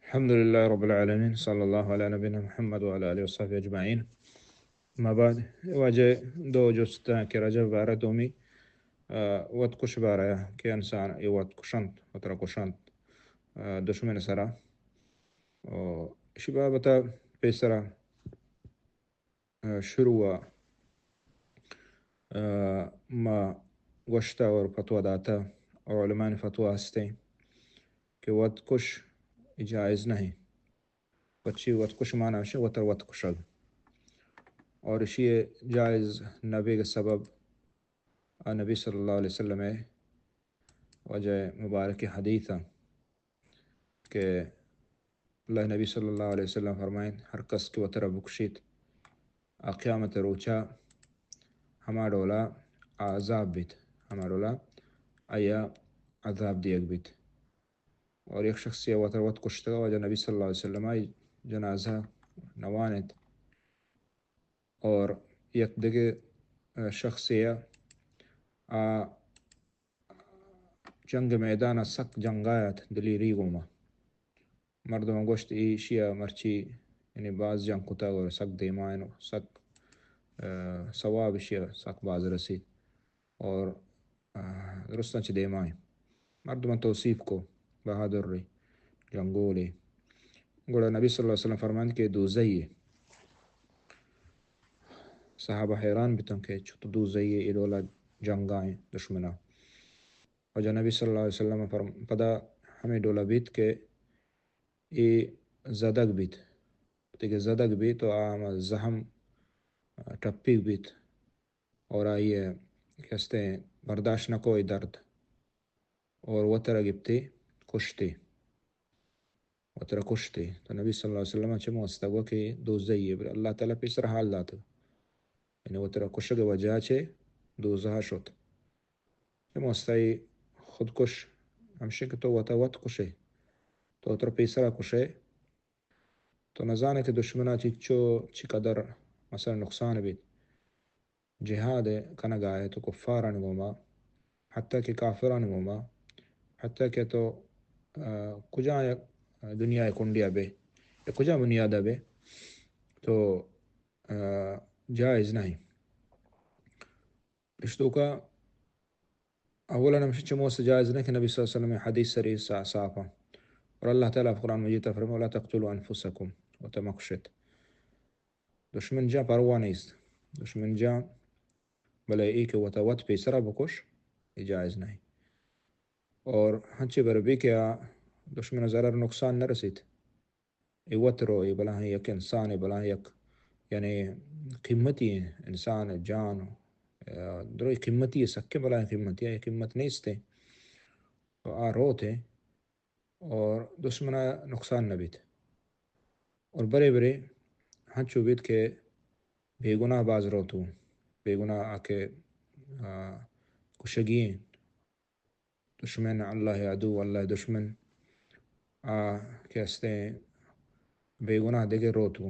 الحمد لله رب العالمين، صلى الله على نبينا محمد وعلى آله وصحبه أجمعين. ما بعد، واجہ دو جست کہ رجب بارہ دومی، آ، وت کش بارہ کہ انسان اے وت کشنت، وترا کشنت، آ، دشمن سرا. او اشی بابتا پیسرا شروع ءَ، آ، ما گوشتہ اور فتویٰ داتہ اور علماء فتویٰ ہستیں کہ وت کش جائز نہیں. پچی وت کش مانا ہمشہ وتر وت کشگ. اور اشی جائز نہ بیگ سبب آ نبی صلی اللہ علیہ وسلم واجہ مبارک حدیث کہ اللہ نبی صلی اللہ علیہ وسلم فرمائیں، ہر کس کہ وترا بکشیت، آ قیامت روچا ہما ڈولا عذاب بیت، ہما ڈولا آیا عذاب دیگ بیت. اور یک شخصی وترا وت کشتگا، واجہ نبی صلی اللہ علیہ وسلم آئی جنازہ نوانت. اور یک دگہ، آ، شخصے آ، آ جنگ میدان سک جنگایت دلیری گوما. مردم گوشت ایشی مرچی یعنی باز جنگ کتگ اور سک دیمائن و سک، آ، ثواب ایشی سک باز رسیت. اور، آ، درستاں چہ دیما ایں. مردماں توصیف کو، بہادر رے، جنگولے. گڑا نبی صلی اللہ علیہ وسلم فرمائند کہ دوزہی اے. صحابہ حیران بیتن کہ چطور دوزہی اے، اے ڈولا جنگا ایں دشمنا. واجہ نبی صلی اللہ علیہ وسلم فرم-، پدا ہمیں ڈولا بیت کہ اے زدگ بیت. وقتی کہ زدگ بیت تو آ ہما زہم ٹپیگ بیت. اور آئی ء کہ ہستیں برداشت نہ کو اے درد، اور وترا گپتے کشتے، وترا کشتے. تو نبی صلی اللہ علیہ وسلم چہ موستا گو کہ دوزہی اے، بلے اللہ تعالی پیسر حال دات، یعنی وترا کشگ وجہ چہ دوزہ شت. چہ موستا اے خودکش ہمشہ کہ تو وتا وت کشے، تو وترا پیسرا کشے، تو نزانے کہ دشمنا چی چو چی قدر مثلاً نقصان بیت. جہاد کنگا ئے تو کفارانی گوما، حتی کہ کافرانی گوما، حتی کہ تو، آ، کجا یک دنیا کنڈیا بے، یا کجا بنیادا بے، تو، آ، جائز نہیں. اشتوکا اولاً ہمشی چہ موستا جائز نہیں کہ نبی صلی اللہ علیہ وسلم حدیث سری صا-، صافا. اور اللہ تعالی قرآن مجید فرمائے، "ولا تقتلوا انفسکم"، وتا مکشت. دشمن جاں پرواہ نیست. دشمن جاں، بلے اے کہ وتا وت پیسرا بکش، اے جائز نہیں. اور ہنچے بر بی کہ آ دشمن ضرر نقصان نہ رسیت. اے وت رو، اے بلاہیں یک انسان، اے بلاہیں یک، یعنی قیمتی انسان، جان، آ، درو قیمتی، سکیں بلاہیں قیمتی، اے قیمت نیست. تو آ روت اے. اور دشمنا نقصان نہ بیت. اور برے برے ہنچو بیت کہ بے گناہ باز روتو، بے گناہ آ کہ، آ، کشگی ایں. دشمن، اللہ عدو، اللہ دشمن، آ کہ ہستیں بے گناہ دگہ روتو.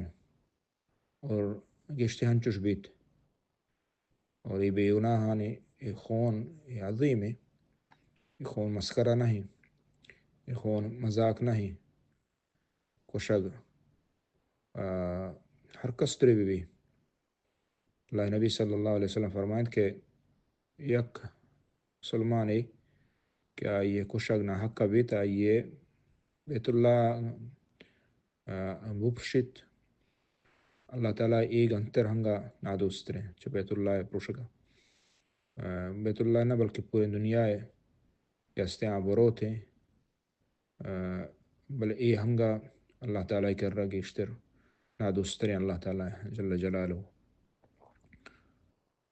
اور گشتے ہنچوش بیت. اور اے بے گناہانی اے خون، اے عظیم اے، اے خون مسخرہ نہیں، اے خون مذاق نہیں. کشگ، آ، ہر کس ترے بہ بی. اللہ نبی صلی اللہ علیہ وسلم فرمائند کہ یک مسلمانے کہ آئی کشگ ناحق بیت، آئی بیت اللہ، آ، بپرشیت، اللہ تعالی اے گنتر ہنگا نادوستریں چہ بیت اللہ پروشگا. آ، بیت اللہ نہ بلکہ پوریں دنیا کہ ہستیں آ بروتیں، آ، بلے اے ہنگا اللہ تعالی کرا گیشتر نادوستریں اللہ تعالی جل جلالہ.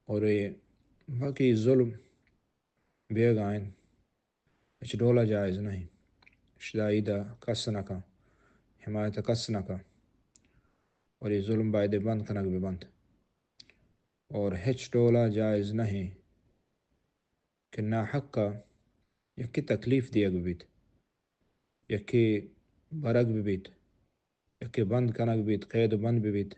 اور اے باقی ظلم بیگا انت، ہچ ڈولا جائز نہیں. شدائیدا کس نہ کن، حمایت کس نہ کن. اور اے ظلم باید بند کنگ بہ بنت. اور ہچ ڈولا جائز نہیں کہ ناحقا یکے تکلیف دیگ بہ بیت، یکے برگ بہ بیت، یکے بند کنگ بہ بیت، قید و بند بہ بیت.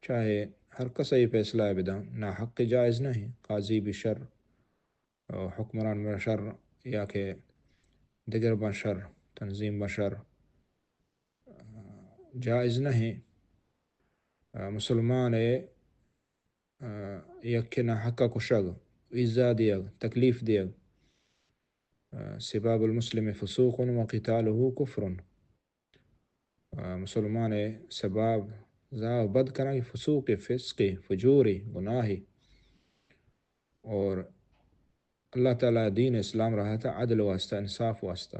چاہے ہر کس اے فیصلہ بدن، ناحق جائز نہیں. قاضی بہ شر، حکمران بہ شر، یا کہ دگر بہ شر، تنظیم بہ شر، جائز نہ ایں، آ، مسلمان ءَ، آ، یکے ناحق ءَ کشگ، ایذا دیگ، تکلیف دیگ۔ آ، سباب المسلم فسوق و قتاله کفر۔ آ، مسلمان ءِ سباب زاہ بد کنگ فسوق، فسق، فجور، گناہ۔ اور اللہ تعالیٰ دین اسلام راہ تا عدل واسطہ، انصاف واسطہ،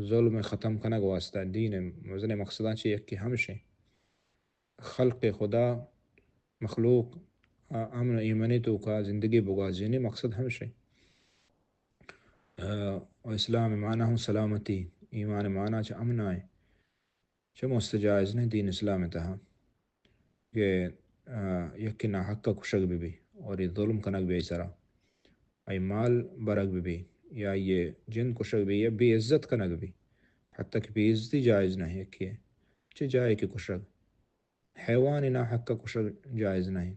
ظلم ختم کنگ واسطہ، دین مزن مقصداں چہ یکے ہمشیں۔ خلق خدا، مخلوق، آ، امن و ایمنی توکا زندگی بگوازینی مقصد ہمشیں۔ آ، و اسلام معنی ہم سلامتی، ایمان معنی چہ امن آئیں۔ چہ مست جائز نہ دین اسلام تہا کہ، آ، یکے ناحق کشگ بہ بی اور یہ ظلم کنگ بی سرا، آئی مال برگ بہ بی یا یہ جند کشگ بی یا بے عزت کنگ بی، حتی کہ بے عزتی جائز نہ یکے۔ چہ جائے کہ کشگ، حیوان ناحق کشگ جائز نہ ایں۔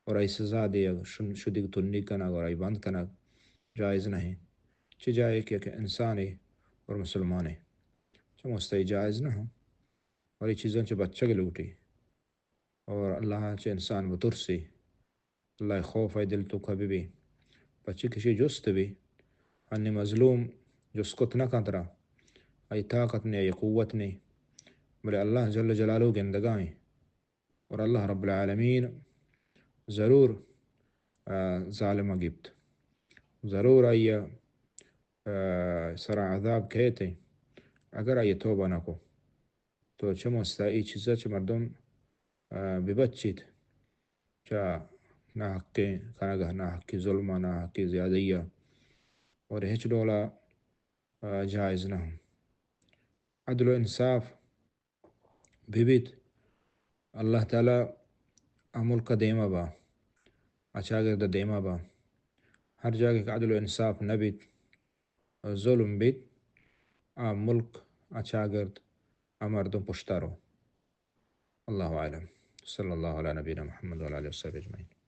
اور آئی سزا دیگ، شن-، شدیگ تنی کنگ اور آئی بند کنگ جائز نہ ایں۔ چہ جائے کہ، کہ انسانے اور مسلمانے، چہ مستعی جائز نہ ہوں۔ اور یہ چیزاں چہ بچگ لوٹی۔ اور اللہ چہ انسان بترسی۔ اللہ خوف آئی دل توکا بہ بی۔ پچی کشی جست بی۔ انی مظلوم جست کت نہ کنت را۔ آئی طاقت نے، آئی قوت نے۔ بلے اللہ جل جلالہ گندگائیں۔ اور اللہ رب العالمین ضرور، آ، ظالم گپت۔ ضرور آئی، آ، سرا عذاب کہتے۔ اگر آئی توبہ نہ کو۔ تو چہ مستعی چیزا چہ مردم، آ، ببچیت۔ چہ ناحقیں کنگا، ناحقی ظلما، ناحقی زیادہیا۔ اور ہچ ڈولا، آ، جائز نہ ہوں۔ عدل و انصاف بہ بیت، اللہ تعالیٰ آ ملک ءَ دیما با، آ چاگرد ءَ دیما با۔ ہر جاگہ کہ عدل و انصاف نہ بیت، ظلم بیت، آ ملک، آ چاگرد، آ مردم پشتا رو۔ اللہ اعلم۔ صلی اللہ علی نبینا محمد و علی آلہ و صحبہ اجمعین۔